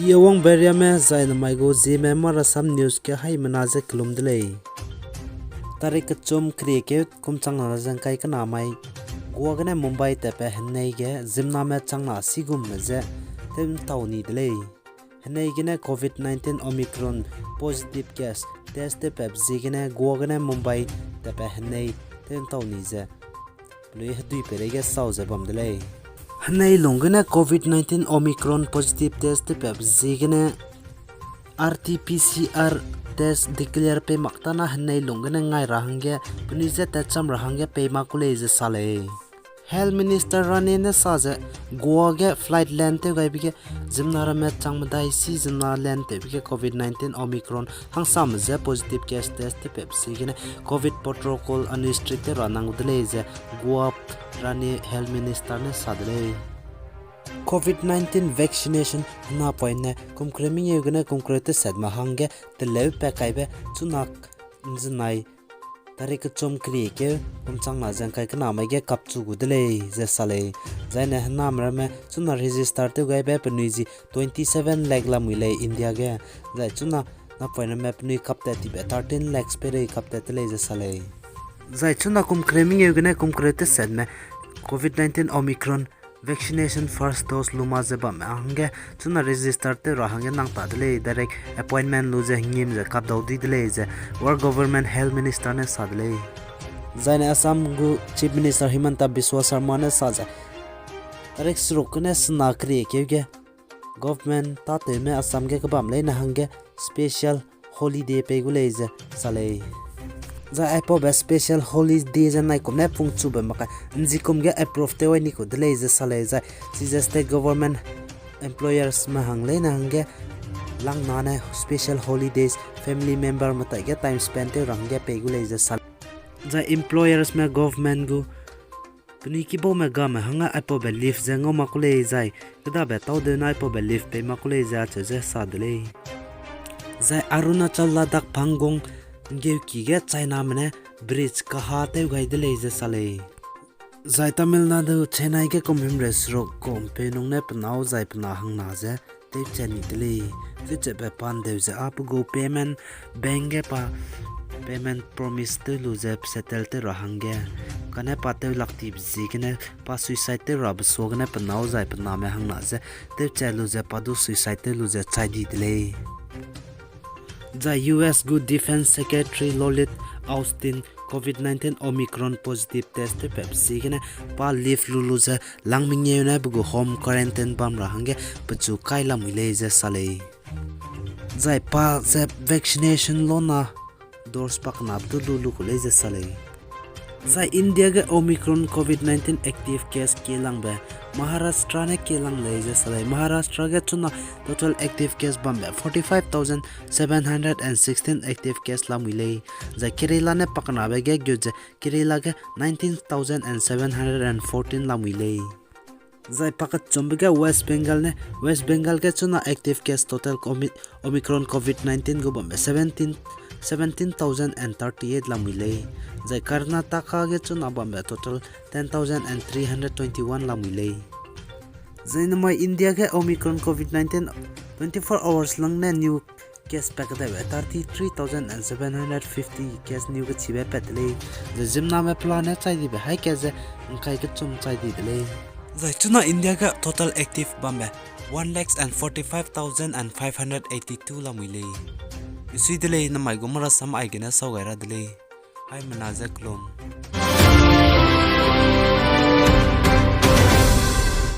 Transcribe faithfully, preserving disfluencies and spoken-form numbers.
Yawang Beriame zai namai gu Zeme Marasam News ge haimena ze kelum de lei. Tarik kechum keriekeu kum changna ze ngkai kena mai, Goa gene Mumbai tatpat henei ge ziemmename changna sigumme ze tew'ntau ni de lei. Henei gene Covid nineteen Omicron positive case test tewpatbe ziegene Goa gene Mumbai tatpat henei tew'ntau ni ze pelui hedui peireige sau ze bam de lei. Henei lung gene Covid nineteen Omicron positive test tewpatbe ziegene R T P C R test declare pei mak tana henei lung gene ngai ra hangge penui je tatcham ra hangge pei mak ku lei ze sa lei. Health Minister Rane ne sa ze, Goa ge flight land tew gaibe ge ziemmena ramme chang medai si ziemmena land tewbe ge Covid nineteen Omicron hangsame je positive case test tewpatbe ziegene Covid protocol anui strict tew ra nang gu de lei ze Goa Rane Health Minister ne sa de lei. Covid nineteen vaccination henapoine kum kereu mengeu gene kum kereu tesatme hangge teleu pat kaibe chuna nzenai tarik kechum keriekeu kum changna ze ngkai kena mai ge kapchu gu de lei ze sa lei. Zaine hename ramme chuna register tew gaibe penui zi twenty seven lakh lamui lei India ge. Zai chuna napoine ramme penui kaptat tibe thirteen lakhs peirei kaptat de lei ze sa lei. Zai chuna kum kereu mengeu gene kum kereu tesatme Covid nineteen Omicron vaccination first dose lu ma ze bamme hangge chuna register tew ra hangge nang ta de lei, direct appointment lu ze hengîm ze kapdau di de lei ze Goa Government Health Minister ne sa de lei. Zaine Assam gu Chief Minister Himanta Biswa Sarma ne sa ze, tarik seruk gene sena keriekeu ge government tâtewme Assam ge kebam leine hangge special holiday pei gu lei ze sa lei. Zai aipaube special holiday ze naikum ne pungchube makai nzikum ge approve tew ai ni ku de lei ze sa lei. Zai chize state government employersme hang leine hangge langna ne special holidays, family memberme taige time spend tew ra hangge pei gu lei ze sa lei. Zai employersme government gu penui kibaume game hangge aipaube leave ze ngau mak ku lei zai, kêdabe tâu deune aipaube leave pei mak ku lei ze acheu ze sa de lei. Zai Arunachal Ladakh Pangong nggeuki ge Chiname ne bridge kaha tew gai de lei ze sa lei. Zai Tamil Nadu Chennai ge kum himreu seruk kum peu nung ne pe nâu zai pe na hangna ze tewchat ni de lei. Tewchatbe pa ndeu ze â pe gu payment bank ge pa payment promise tew lu ze settle tew ra hangge, kane pa tew lak tibe ziegene pa suicide tew rabe suagene pe nâu zai pe name hangna ze tewchat lu ze pa du suicide tew lu ze chai di de lei. Zai U S gu Defense Secretary Lloyd Austin Covid nineteen Omicron positive test tewpatbe ziegene pa leave lu lu ze lang mengeu ne pe gu home quarantine bam ra hangge pechu kai lamui lei ze sa lei. Zai pa ze vaccination lona dose pakenabe du lu lu ku lei ze sa lei. Zai India ge Omicron Covid nineteen active case kielangbe Maharashtra ne kielang lei ze sa lei. Maharashtra ge chuna total active case bambe forty-five thousand seven hundred and sixteen active case lamui lei. Zai Kerala ne pakenabe ge gut ze Kerala ge nineteen thousand seven hundred and fourteen lamui lei. Zai pakechumbe ge West Bengal ne, West Bengal ge chuna active case total Omicron Covid nineteen gu bambe seventeen thousand and thirty-eight lamui lei. Zai Karnataka ge chuna bambe total ten thousand three hundred twenty-one lamui lei. Zai namai India ge Omicron Covid nineteen twenty-four hours lang ne new case pakdaibe thirty-three thousand seven hundred fifty case new kechibe pat de lei. Zai ziemmename pelane chai dibe haî kat ze ngkai kechum chai di de lei. Zai chuna India ge total active bambe one lakh forty-five thousand five hundred eighty-two lamui lei. Misui de lei, namai gu marasam aigene sau gai ra de lei. Haimena ze kelum.